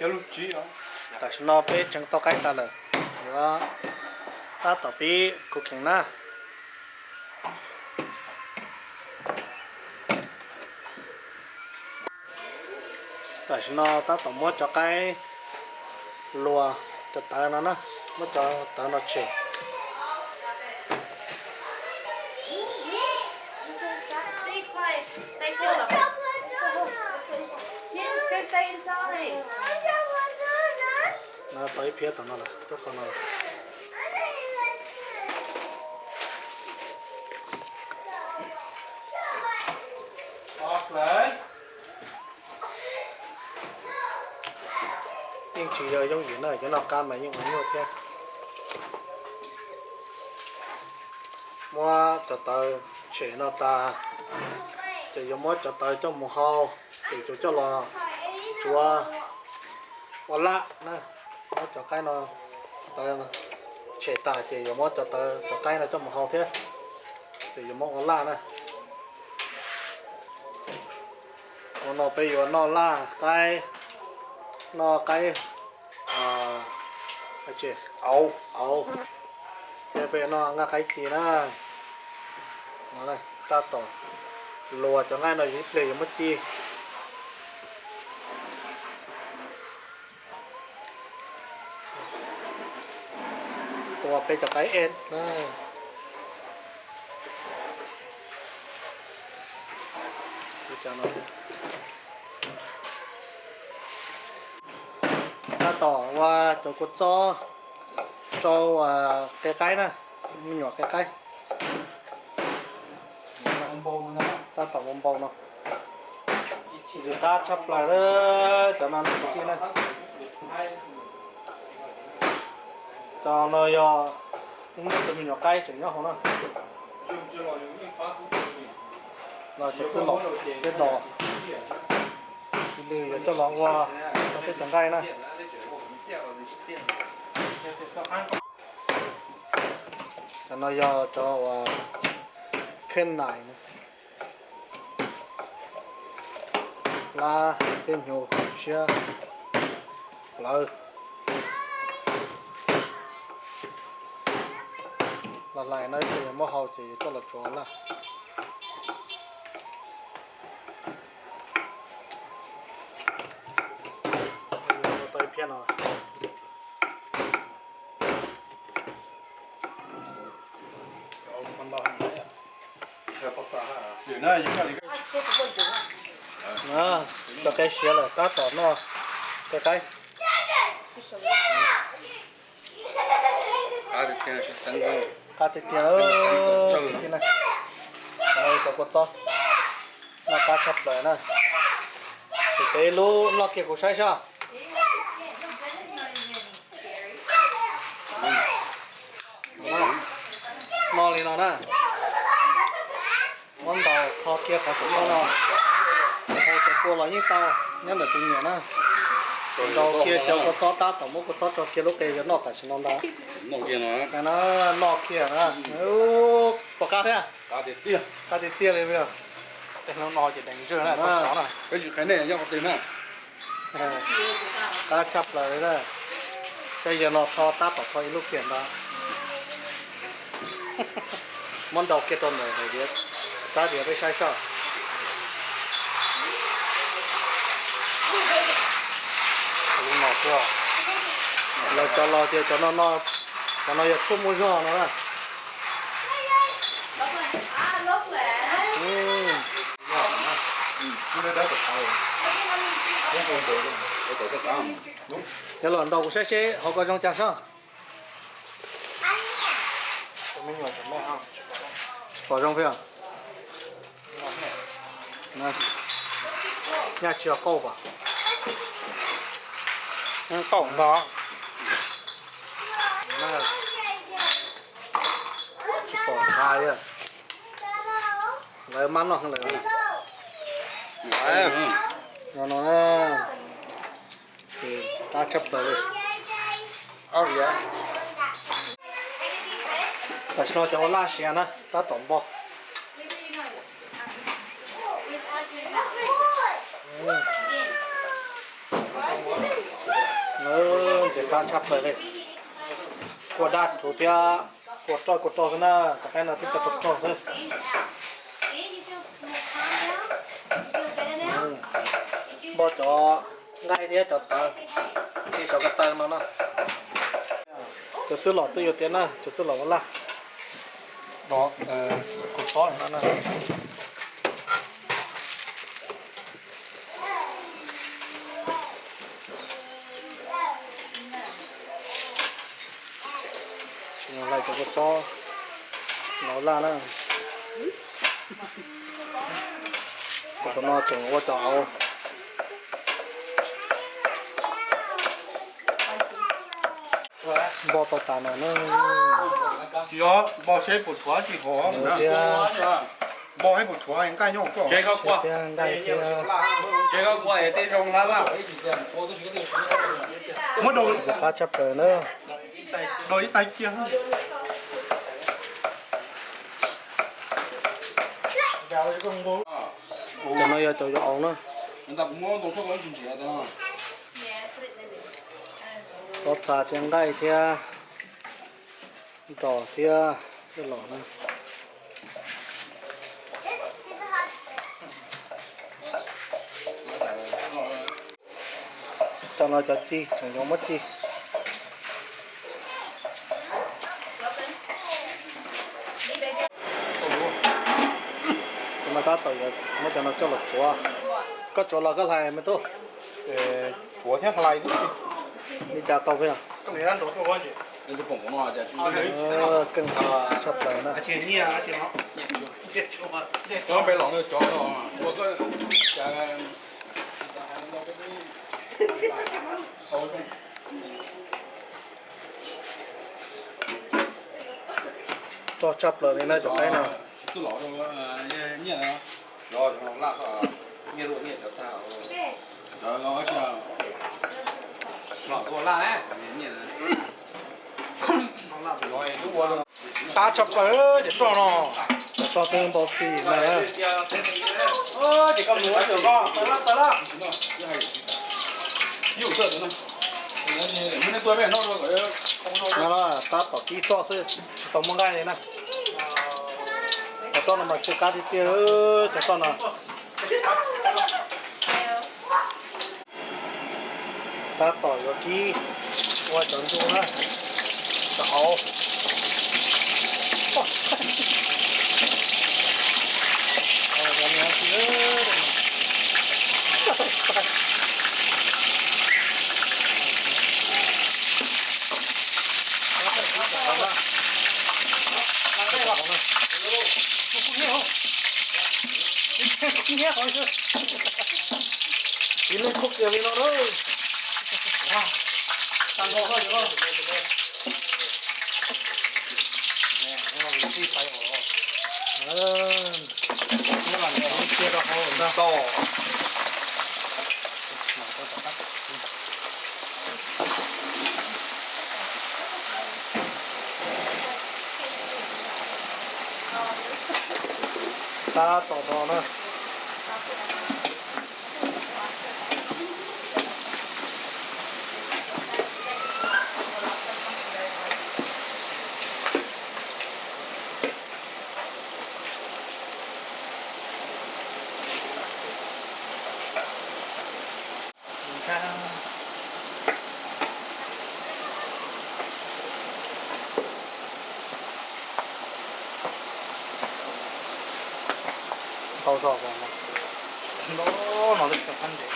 Tam sim no peb tseev tau qaib tas lawm, yuav tab tom pib cooking na. Tam sim no tab tom muab cov qaib luas cov tawv no na, muab cov tawv no tshem. No tau ib phiab tom no lawm, rau qhov no. Yeej tsis yog yooj yim na, cov noj qab mas yeej ua nyuaj thiab. Muab cov tawv tshem no tas, ces yuav muab cov tawv coj mus hau, ces yuav coj los tsuav ua laj na. Muab cov qaib no, tawv tshem tas ces yuav muab cov tawv, cov qaib no coj mus hau thiab, ces yuav muab ua laj na. Hmo no peb yuav noj laj qaib, noj qaib, a, auv, thiab peb noj nqaij qaib ci na. Tab tom luas cov nqaij no ib pliag yuav muab ci. Tua peb cov qaib ej na. Tab tom ua cov kua txob rau qe qaib na, me nyuam qe qaib. Tab tom ua npau no. Ntxim qab tshaj plaws li cov no na kwv tij na. Cov no yog muaj tus me nyuam qaib tseem nyob hauv na. Los cov txwj laum thiab dos, cia li yuav coj los ua rau peb cov nqaij na. Cov no yog cov uas kheej nais, plab thiab hnyuv siab plawv. Los hlais no ib pliag yuav muab hau ces yuav coj los tsuav laj. Tau ib phiab no. Cov qe siav lawm tab tom noj qe qaib. Qab tiag tiag, cov kua txob noj qab tshaj plaws na. Sim peb lub noj kiag kuv saib soj. Noj li no na. Muab ntaus tho kiag qhov saum no, hau cov kua los yeej tau, nyob ntawm tus me nyuam na. Ntaus kiag cov kua txob tab tom muab kua txob tso kiag lub qe yuav noj tam sim no ntag. Noj kiag na, pom qab thiab. Qab tiag tiag li. Tej hnub no ces deev ntswg na. Qab tshaj plaws li na. Tej yawg no tho tab tom tho ib lub kiag ntag. Muab ntaus kiag rau ntawm daim diav, rab diav peb saib soj. Lawv cov los tias cov no, cov no yog tshuaj muaj zog no na. Yog los ntaus kuv saib seb hauv ko zoo cas soj. Tsis pom zoo thiab. Nyaj tsis yog qauj pom. Qauj ntag. Tsis pom ntag. Lawv mab noj lawm. No no na. Ces qab tshaj plaws li. Tam sim no cov ua laj siav na tab tom npog. Ntxim qab tshaj plaws li. Kua daj rhuv thiab kua roj kua roj xwb na, cov qaib no twb cov rog rog xwb. Npog cov nqaij thiab cov tawv, thiab cov ko taw no na. Cov txwj lom twb yuav tiav na, cov txwj lom laj laj. Lais cov kua txob lom laj na. Cov no tseem ua cov auv. Npog tau tas no na. Npog seb puas tshuav tsis hov. Thiab nqaij thiab nqaij thiab. Ntxim qab tshaj plaws na. Cov no yog cov yuav auv na. Txhob txha thiab nqaij thiab nros thiab txwj lom na. Cov no cov ci tseem yuav muab ci. Cov no tab tom yuav muab cov no coj los tsuav. Koj tsuav los koj hlais me tub? Tsuav thiab hlais. Li cas tau peb? Keej tshaj plaws na. Roj tshaj plaws li na cov qaib no. Qab tshaj plaws cov roj no. Cov roj twb npau xis na. No tab tom kib roj xwb, tsis tau muaj nqaij li na. Cov roj no mas tsw qab tiag tiag, cov roj no. Tab tom yuav kib ua cov ntsuj na, cov auv. Ib leeg khuj kiag li no na. Tab tom no na. Ntau zog os, ntau no lub qab ntev.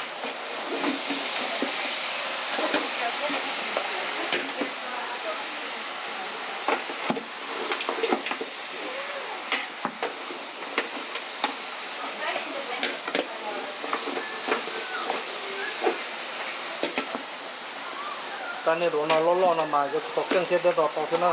Tab nej duav no loj loj no mas yuav tsum tau keej thiab thiaj do tau thiab na.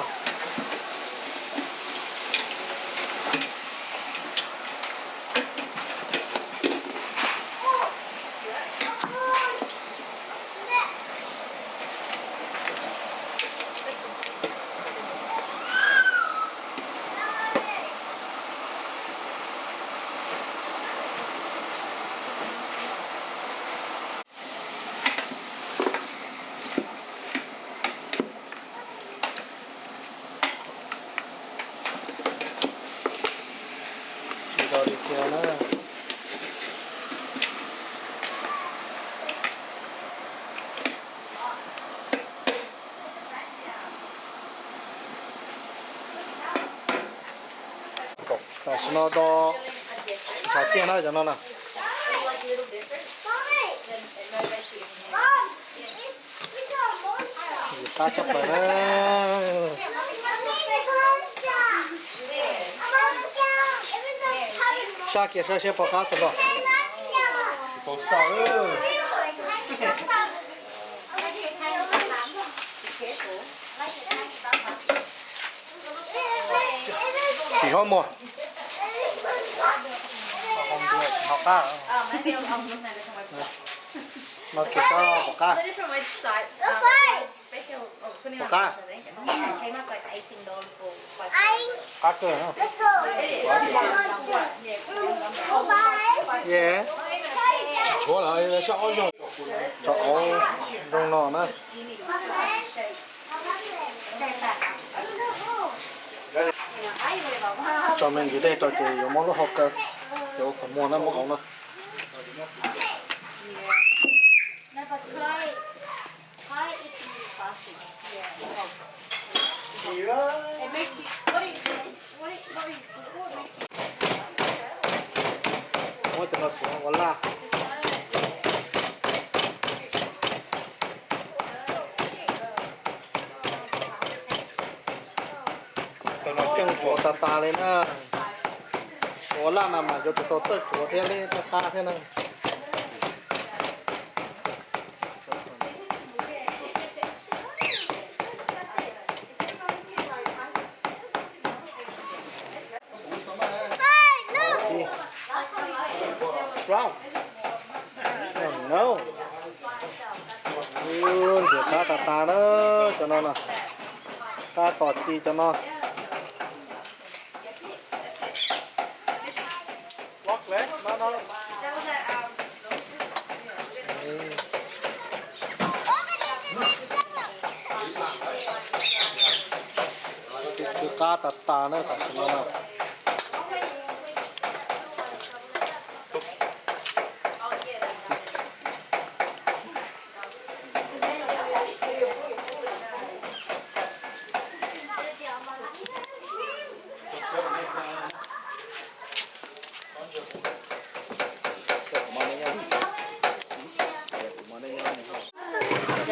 Tam sim no do tshav ciaj na cov no na. Yus qab tshaj plaws na. Saj kiag saib seb pom qab tau los. Tsis hob muag. No kiag sab pom qab. Pom qab. Qab kawg na. Yes. Tsis tshuav lawm, sab ob zaug. Tso auv zoo no na. Tso me ntsis dej rau ces yuav muab lub hau kaw, ces ua qhov muag na, muab auv na. Muab cov no tsuav ua laj. Cov no keej tsuav tas tas li na. Ua laj no mas yuav tsum tau txawj tsuav thiab li, tas tas thiab na. Ntxim qab tas tas na, cov no na. Qab tom ci cov no. Txiv tsw qab tas tas na tam sim no na.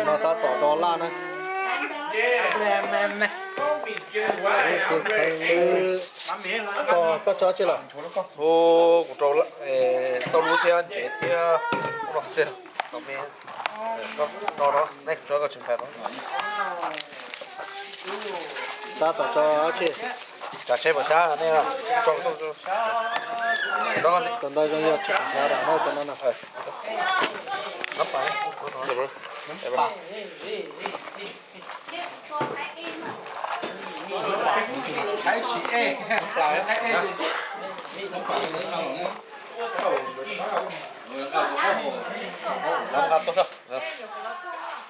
No tab tom do laj na. Koj tso tsi lawm? Kuv rau tauj lub thiab ntsev thiab ub no xwb tiag. Tab tom tso tsi? Tsav tsheb pam sab nej. Tus ntawd zoo yog tsis pam sab no, tus no no.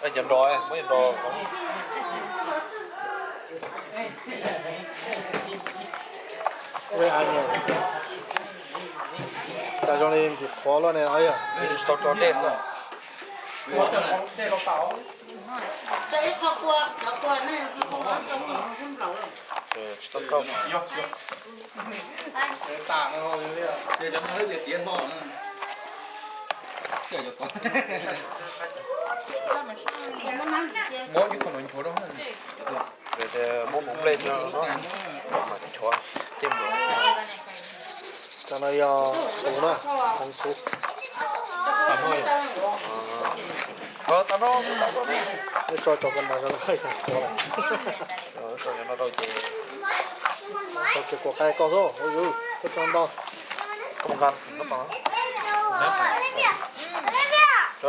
Cov nrog, muab cov nrog. Cas zoo li ntxim qhuav luaj ne. Tsis tau tso dej xwb. Tsis tau rau. Muab ib qho no nchuav rau. Muab hmoov nplej no mas nchuav coj mus. Cov no yog hmoov na, hmoov txhuv. Tso cov ko mas zoo li qhuav lawm. Tso kiag kuv qai koj xwb, ua yus koj tso ntau. Koj mus nqa no pas. Kuv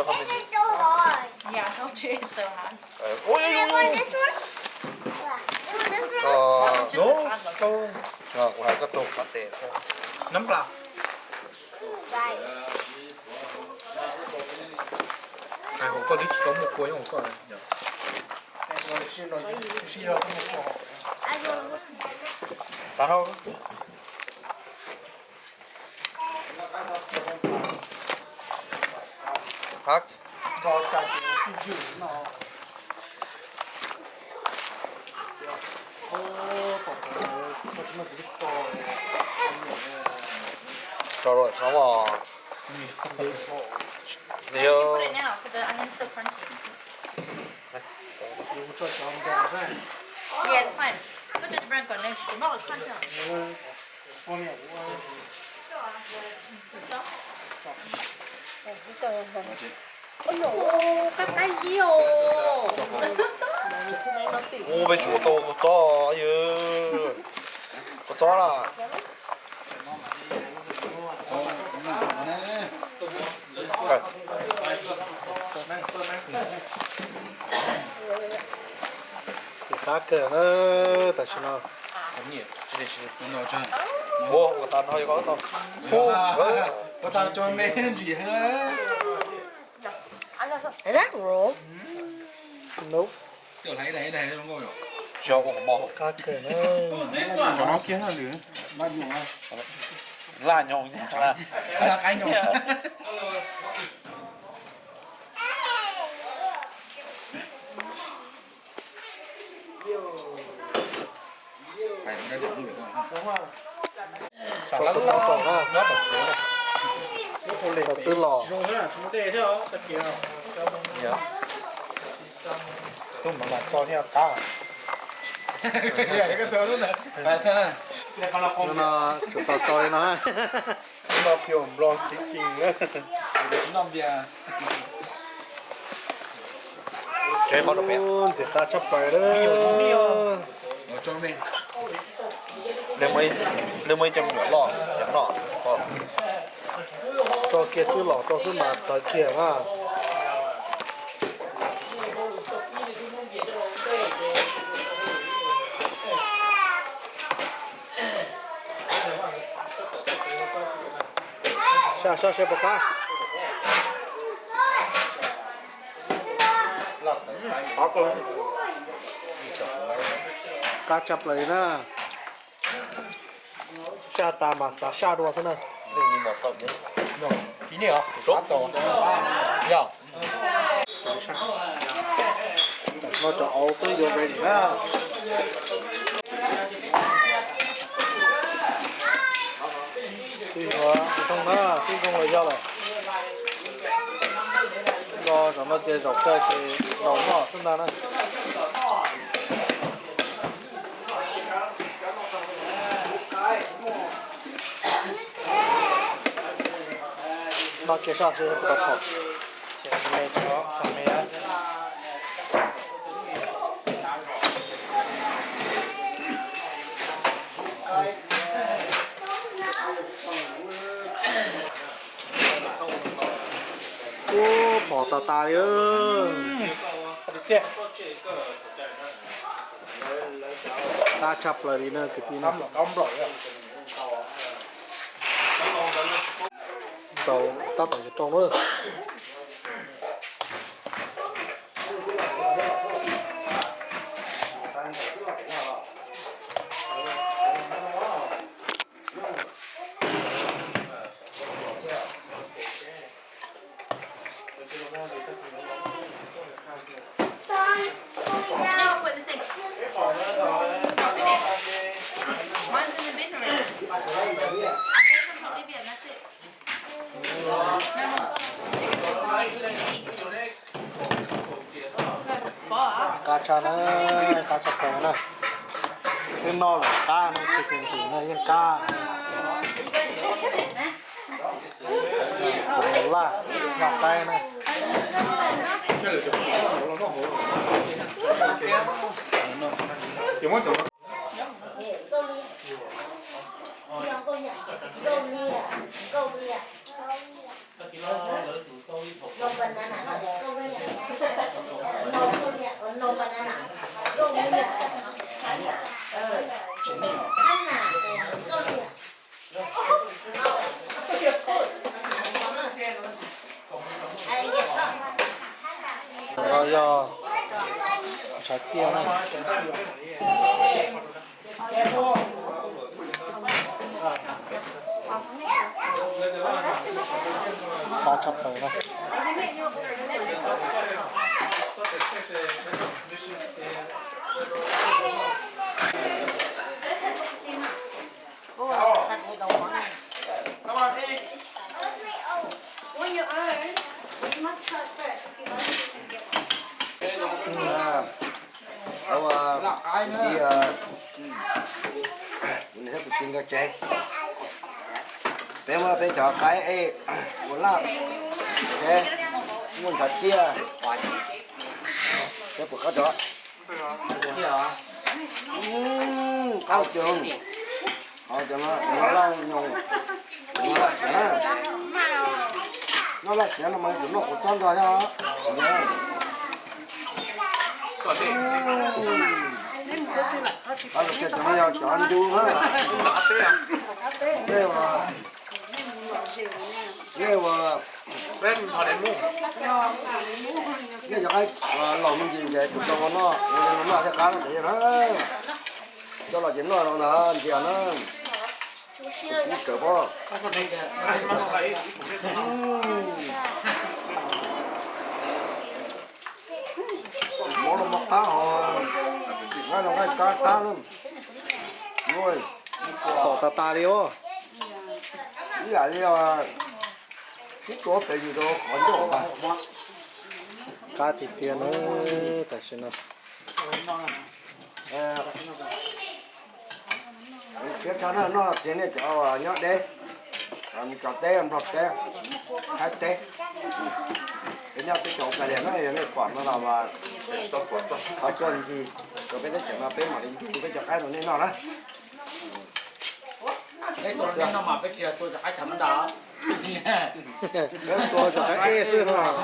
hais koj rau qab tes xwb. Hais hauv koj twb tsis tau muaj kua nyob hauv koj. Tag dhau. Hab. Tso rau saum os. Put it now so the onion's still crunchy. Yeah, it's fine. Put the bread on there. It's not crunchy. Ub, peb tsuav tau kua txob, kua txob na. Txiv qab kawg na, tam sim no. Ua tas no yog koj tau. Ua tas tso me ntsis. Is that raw? Nope. Qab kawg na. Laj nyoos. Tso kua txob rau na. Txwb los. Tub mam los tso thiaj qab. No tsum tau tso li no. Nplo kiv kiv. Ntxim qab tshaj plaws li. Nws muaj ib co me nyuam loj yog no. Tso kiag txwb los rau xwb mas txawv kiag na. Saj saj seb puas qab. Qab tshaj plaws li na. Saj tas mas xav saj dua xwb na. Tam no cov auv twb yuav ready na. Twb yuav zoo na, twb zoo los yog lawm. Nko zaum no ces zaum kawg ces zaum noj xwb ntag na. Noj kiag soj xwb tau phom. Ub, phom tas tas li. Qab tshaj plaws li na kwv tij na. Ntaus tab tom yuav rau na. Finish put in the sink. Finish. Mine's in the bin already. I gave some to Olivia and that's it. No more. Qab tshaj na, qab tshaj plaws na. Twb noj lawm qab no, tsis tus ntxim no yeej qab. Tus laj noj qaib na. Yog tshav ciaj na. Qab tshaj plaws na. Kuv txiv, kuv niam thiab kuv txiv nkawd tsev, peb muab peb cov qaib ej ua laj, muaj ntshav ciaj, peb puas qab cov qab cog, qhov cov no laj nyoos, noj laj siav na, noj laj siav no mas yuav tsum noj qhuav txob nrog thiab. Cov no yog cov ncu na, nej ua, nej ua, nej cov qaib los me ntsis ces tsum tau ua noj, ua noj thiaj qab no ces yog na. Coj los ces noj no ntag ntxias na. Kub kawg pob. Mov los mov qab hos, nqaij los nqaij qab qab na. Pom tas tas li os. Ib yam li sib tua pem yus rau qhov ncauj tas. Qab tiag tiag na, tam sim no. Siab tshaj na, noj txiv nej cov uas nyob deb, cov teb, nplog teb, thaib teb, peb nyob teb chaws Australia na, yog nej pom no los mas qhov txuas ncig rau peb teb chaws no peb mam li ncu peb cov qaib rau nej noj na. Peb tua cov qaib ej xwb os.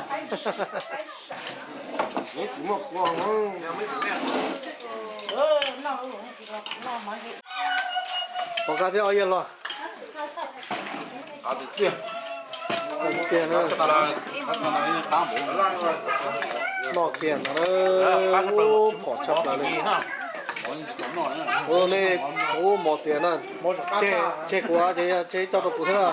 Pom qab thiab ob yawg los. Tiag na, noj kiag no, ub, phom tshaj plaws li. Ub, nej, ub, mov tiag na, tseg kuv ces tseg coj rau kuv thiab na.